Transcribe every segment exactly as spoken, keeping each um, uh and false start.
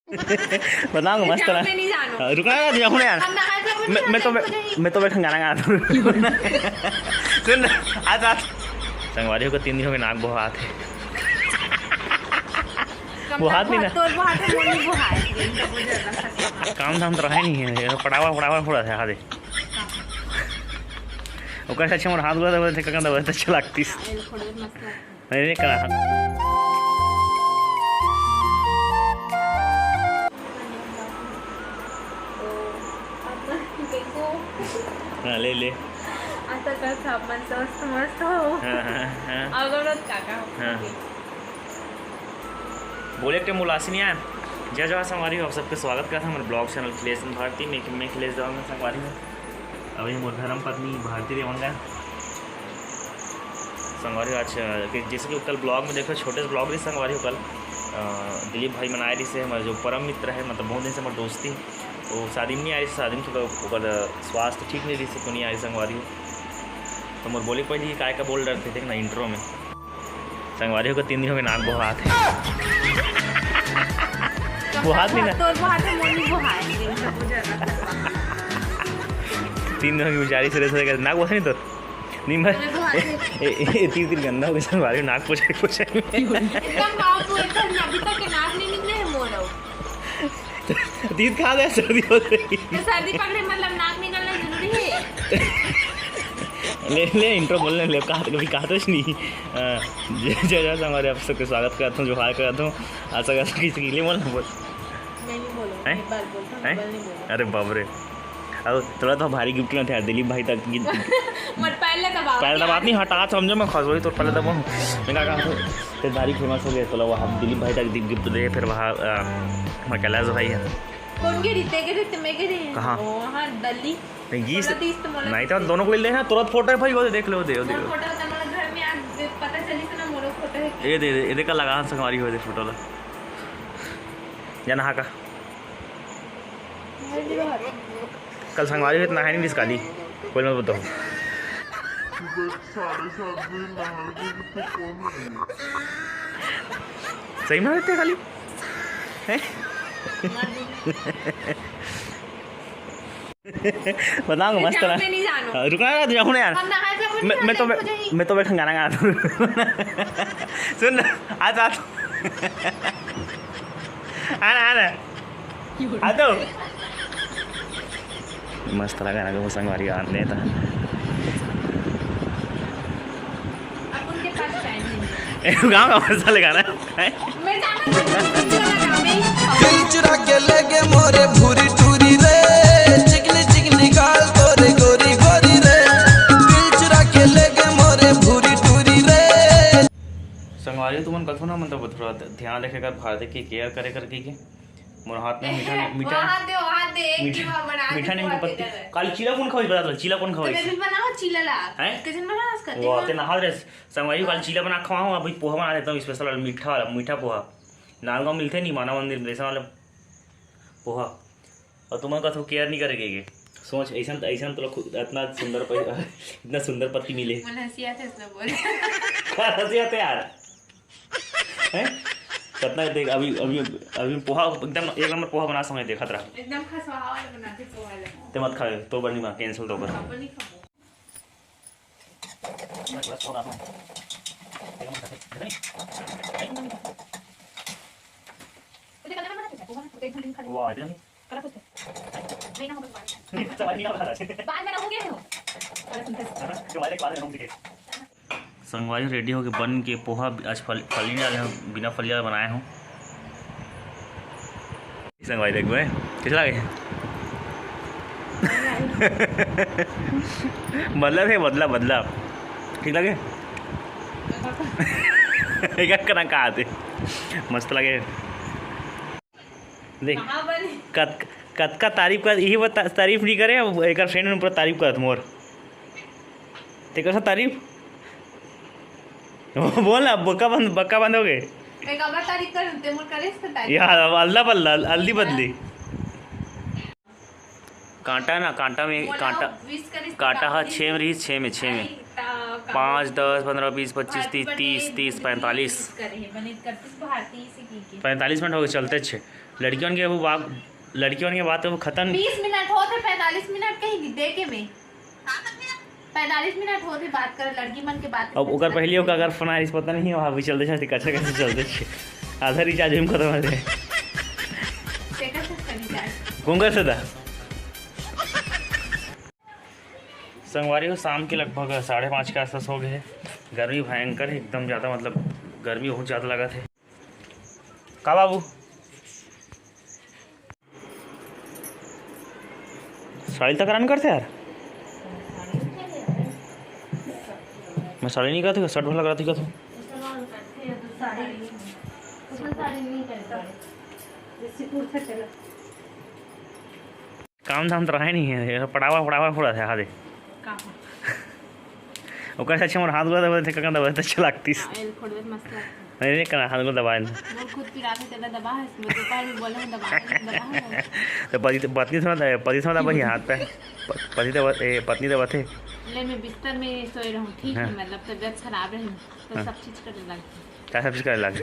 बताऊंगा, मस्त ना। रुकना यार, जाऊँ ना यार। मैं तो मैं तो बैठा गाना गाना। सुन ना, आज आज संगवारी हो तीन दिन हो गए नाक बोहात है। वो हाथ नहीं ना। तोर वो हाथ है, वो नहीं वो हाथ है। काम धाम तो रहा ही नहीं है, पड़ावा पड़ावा पूरा है हाथ। ओकर से अच्छा मोर हाथ गोड़ दबा थे, ककन दबा थे, अच्छा लगतीस। नहीं, नहीं करा। हाँ, ले ले। आता का सामान स्वस्थ मस्त हो। हाँ, हाँ, हाँ। अगर मत काका। हाँ। बोले एक मुलासिन यार। जय जोहार संगवारी हो, आप सबके स्वागत करत हन हमर blog channel खिलेश भारती में। मैं खिलेश देवा में संगवारी हूँ। अभी मोर धर्म पत्नी भारती देवन गा संगवारी हो। आज, अ, कि जैसे कि कल blog में देखो, छोटे से blog रही संगवारी हो कल, अ, दिलीप भाई मन आए रहिसे, हमर जो परम मित्र है, मतलब बहुत दिन से हमर दोस्ती, वो शादी में नहीं आए रहिसे, शादी में थोड़ा ओकर स्वास्थ्य ठीक नहीं रहिसे, तो नहीं आए संगवारी हो। तो मोर बोले पहले ही काय का बोल डरते थे ना intro में। संगवारी हो तीन दिन हो गए नाक बोहात है। बोहात नहीं ना। तोर बोहात है, मोर नहीं बोहात है। तीन दिन हो गए बेचारी से, से नाक बोहात नहीं तो। नहीं मैं अरे बोहात है। ए, ए, ए, तीन दिन गंदा हो गया संगवारी, नाक पोछे पोछे। एकदम बाबू, एकदम अभी तक के नाक नहीं निकले है मोर। तीत खा जाए, सर्दी हो रही। तो सर्दी पकड़े मतलब नाक निकलना जरूरी है। ले, ले, intro बोलने ले, कहा, कभी कहा तो नहीं। अ, जय, जय, जय, हमारे आप सबके स्वागत करता हूँ, जोहार करता हूँ। आशा करता हूँ किसी के लिए बोलना बोल। मैं नहीं बोलूँ, हैं? एक बार बोलता हूँ, हैं? मैं नहीं बोलूँ। अरे बाप रे। अब तोला तो भारी gift ना थे यार, दिलीप भाई तक gift। मत पहले दबाओ। पहले दबात नहीं, हटा, समझो मैं खस वही तो पहले दबाऊँ। मैं क्या कहा, तो भारी famous हो गया, तोला वहाँ दिलीप भाई तक gift दे, फिर वहाँ, अ, वहाँ कैलाश भाई है। कौन के रीते के रीते में के रीते? कहाँ? ओ, हाँ, दिल्ली। नहीं, ये थोड़ा से तीस तो मोला नहीं तो दोनों को ले ना, तुरंत photo है भाई, वो देख लो, दे, दे। मोर photo तो हमारे घर में आज दे-, पता चली से ना मोरो photo है। ये दे, ये देखा लगा संगवारी हो दे photo ला। या नहा का। कल संगवारी हो इतना है नहीं निकाली। कोई मत बताओ। सही में रहते खाली। हैं? बताऊंगा, मस्त ना। मैं नहीं जानू। हाँ, रुकना ना, जाऊँ ना यार। हम नहा के अपन मैं, मैं तो, नहा मैं, के मैं तो बैठा गाना गाना। सुन ना, आ जा, आ जा। आ ना, आ ना। आ तो। मस्त लगा ना, वो संगवारी आने था। अब उनके पास time नहीं है। गाँव का मस्त लगा ना। मैं जाना था, दूसरा काम है। दिल चुरा के ले गए मोरे भूरी टूरी रे, चिकनी चिकनी गाल तोरे गोरी गोरी रे। दिल चुरा के ले गए मोरे भूरी टूरी रे। संगवारी तुमन कथो ना, मतलब थोड़ा ध्यान रखे कर, भारत के care करे करके के। मोर हाथ में मीठा नहीं, मीठा वहाँ दे, वहाँ दे, एक मीठा, ही वहाँ बना मीठा के नहीं, वहाँ पत्ती। दे दे। काल चीला कौन खवाई बता दो, चीला कौन तो खवाई? कैसे बनाओ चीला ला? हैं? कैसे बनाओ उसका? वो तेल आते ना हाथ रे। संगवारी, काल हाँ। चीला बना खवाऊँ, अभी पोहा बना देता हूँ special वाला, मीठा वाला, मीठा पोहा। नालगांव मिलते नहीं, मानव मंदिर में, वैसा वाला पोहा। और तुमन कथो care नहीं करेगे ये। सोच, ऐसा, ऐसा तो लोग खुद इतना सुंदर प-, इतना सुंदर पति मिले। मन हंसी आते इसने बोले। का हंसी आते यार? हैं? कितना देख, अभी, अभी, अभी पोहा एकदम एक नंबर पोहा बना समय देखत रहा। एकदम खसवा वाला बनाते पोहा ले। ते मत खावे, तो बनी माँ cancel तो कर। अपन ही खाओ। वाह, इतना नहीं। बाद में ना हो गया है वो। संगवारी ready होके बन के पोहा आज फल, फली डाले हो, बिना फलिया बनाए हो। संगवारी देख भाई, कैसे लगे? बदला थे, बदला, बदला। ठीक लगे? एक कना का आते। मस्त लगे। देख, कहाँ बने? कत-, कतका तारीफ कर, यही बता, तारीफ नहीं करे, अब एकर friend मन पूरा तारीफ करत मोर। ते कर तारीफ? बोल ना, बक्का बंद, बक्का बंद हो गए। मैं कब तारीफ करूँ? ते मोर करे इसका तारीफ। यार, अब अल्लाह बल्ला, अल्दी बदली। कांटा ना, कांटा में, बोला, कांटा, wish करिस तो कांटा हा काफी छः में रही, छः में, छः में। नहीं, ता-, का पाँच, बोल-, दस, पन्द्रह, बीस, पच्चीस, तीस, भारती तीस, बर्थडे तीस, में पैंतालीस। Wish करे हे, बने इकतीस भारती से की के। पैंतालीस मिनट हो गए, चलते छे। लड़कियों के वो बात, लड़कियों के बात तो वो खत्म। बीस मिनट होते, पैंतालीस मिनट कहीं दे के में। पैंतालीस मिनट होते बात कर, लड़की मन के बात अब ओकर पहले ओकर अगर फोन आइस, पता नहीं वहाँ भी चलते चलते कच्चा कच्चा चलते छे। आधा रिचार्ज भी खत्म हो जाए। कौन कर सकता? संगवारी हो, शाम के लगभग साढ़े पाँच के आसपास हो गए हे। गर्मी भयंकर है एकदम ज़्यादा, मतलब गर्मी बहुत ज़्यादा लगा थे। का बाबू? साड़ी तक रन करते यार। मैं साड़ी नहीं कहती, शर्ट वाला कराती कहती। काम धाम तो रहा ही नहीं है, ये पड़ावा पड़ावा पूरा था। हाँ दे। ओकर से अच्छा मोर हाथ गोड़ दबा देते, कखन दबा देते, अच्छा लागतिस। हाँ, एल फोड़ देते, मस्त लागतिस। नहीं, नहीं, कना हाथ गोड़ दबा देते। मोर खुद पिरात हे, तेला दबा है, इसमें दोपहर में बोले हैं, दबा है, दबा है। तो पति, पत्नी थोड़ा दबा, पति थोड़ा दबा ही हाथ पे। प-, पति दबा, ए, पत्नी दबा थे। ले, मैं बिस्तर में सोए रहूँ, ठीक है, हाँ। मतलब तबीयत खराब रही, तो हाँ। सब चीज करे लग। का सब चीज करे लग?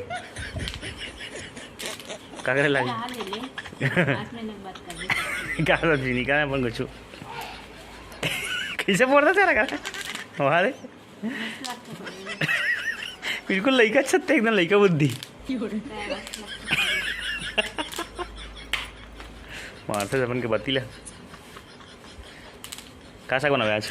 का करे लग? हाँ, ले ले। पाँच मिनट बात कर ले। का सब चीज निकाल अपन कुछ। कैसे बोलता तेरा का? वाह रे। बिल्कुल लइका छत्ते, एकदम लइका बुद्धि। मारते अपन के बत्ती ले। का साग बनावे आज?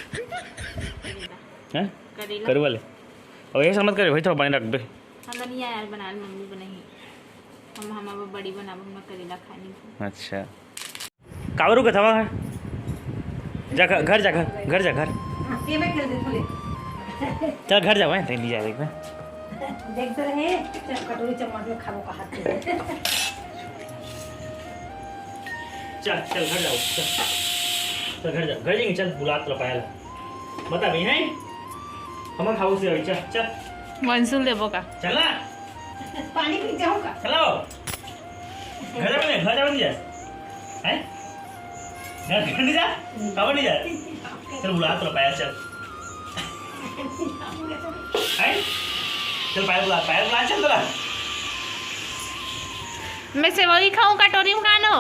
हैं? करेला। करू वाले। अब ये समझ कर भाई, थोड़ा पानी रख दे। हम नहीं यार, बना ले, मम्मी बनाई। हम, हम अब बड़ी बनाबो, हम करेला खानी। अच्छा। काबर रुकत हवा? जा घर, घर जा, घर, घर जा, घर। हाँ, ये मैं खेल दे, बोले। चल घर जाओ, हैं, तें नहीं जाए देख में। देख तो रहे, चल कटोरी चम्मच में खाबो कहा थे। चल, चल घर जाओ, चल। चल घर जाओ, घर जाएंगे, चल बुला तो पायल। बता भाई, हैं? हमर खाबो सेवई, चल, चल। मंसूल देबो का? चल ना। पानी पी जाऊंगा। चलो। घर जाओ नहीं, घर जाओ नहीं जा। हैं? घर, घर नहीं जा? काबर नहीं जा? चल बुला तो पायल, चल। हैं? चल पायल बुला, पायल बुला, चल तोला। मैं सेवई खाऊं, कटोरी में खानो।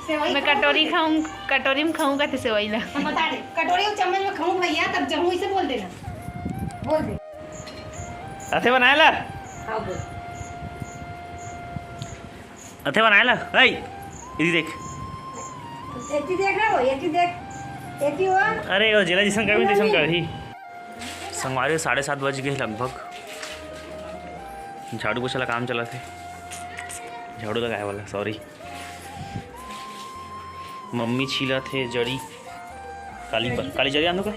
सेवई मैं खाऊं कटोरी खाऊं, कटोरी में खाऊं कहते सेवई ला। हम बता दे, कटोरी और चम्मच में खाऊं भैया, तब जहूं इसे बोल देना। बोल दे। अथे बनाए ला? हाँ, बोल। अथे बनाए ला? ऐ, इदी देख। एती देख रहे हो, एती देख। एती हो। अरे, वो जेला जैसन करबे, तैसन करही। संगवारी, साढ़े सात बज गए लगभग। झाड़ू पोछा ला काम चलत हे। झाड़ू लगाए वाला, सॉरी। मम्मी छीलत हे जरी। काली पर, काली जरी आंदो का?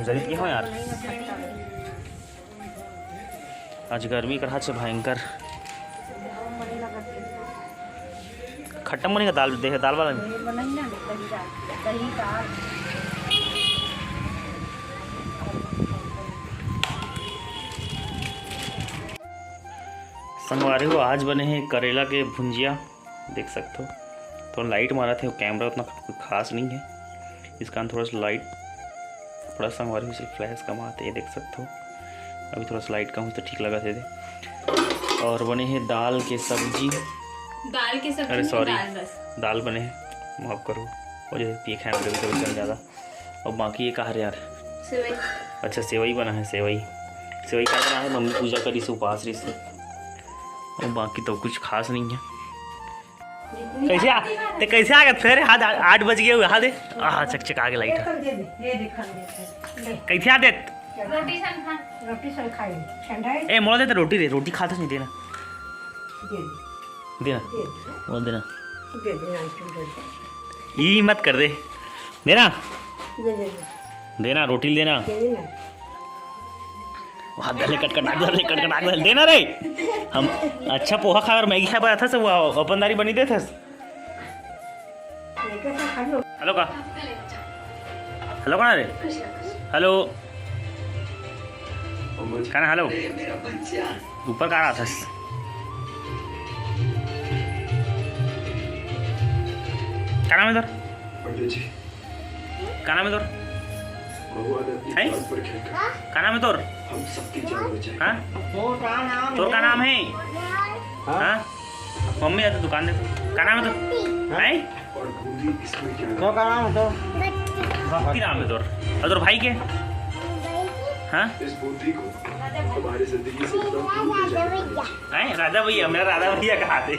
जरी की हो यार। आज गर्मी कर हाथ से भयंकर। खट्टा मनी का दाल दे, दाल वाला नहीं। संगवारी हो, आज बने हे करेला के भुंजिया। देख सकथो, थोड़ा लाइट मारत हे, कैमरा उतना कुछ खास नहीं है, इस कारण थोड़ा सा लाइट, थोड़ा सा हमारे से फ्लैश कम आते हैं, देख सकथो। अभी थोड़ा सा लाइट कम हो तो ठीक लगा थे। और बने हैं दाल के सब्जी। दाल के सब्जी अरे नहीं, सॉरी, दाल बस। दाल बने हैं, माफ करो, वजह से पिए खाए में कभी कभी चल जाता। और बाकी ये कहा रे यार? सेवई। अच्छा, सेवई बना है, सेवई। सेवई का बना है, मम्मी पूजा करी से, उपास रही से। और बाकी तो कुछ खास नहीं है। कैसे आ, ते कैसे आ गए फिर? हाथ आ-, आठ बज गए हुए, हाथ दे। आह, चकचका के लाइट है। ये देख, ये देख, ये देख। कैसे आ देत? रोटी सन खा। रोटी सन खाई, ठंडा है। ए, मोला दे तो रोटी दे, रोटी खाते नहीं देना। दे दे। देना। दे दे। बोल देना। दे दे, आंटी, दे दे। ये मत कर दे। देना। दे दे, दे। देना, रोटी देना। दे दे ना। हाथ डाले, कटकटा डाले, कटकटा डाले, देना रे। हम अच्छा पोहा खाए और मैगी खाए पर अथस, वो अपन दारी बनी देथस। हेलो का? हेलो कौन रे? हेलो। का ना हेलो? ऊपर का रहा था? का नाम है तोर? पंडित जी। का नाम है तोर? भगवान अपनी हैं? जान पर खेलकर का नाम है तोर? हम सबकी जान बचाए। हाँ? तोर का नाम है? हाँ? हाँ? मम्मी जाते दुकान दे। का नाम है तो? हैं? तो का नाम है तो? भक्ति नाम है तोर। और तोर भाई के? हाँ? हैं? राधा भैया, मेरा राधा भैया कहा थे।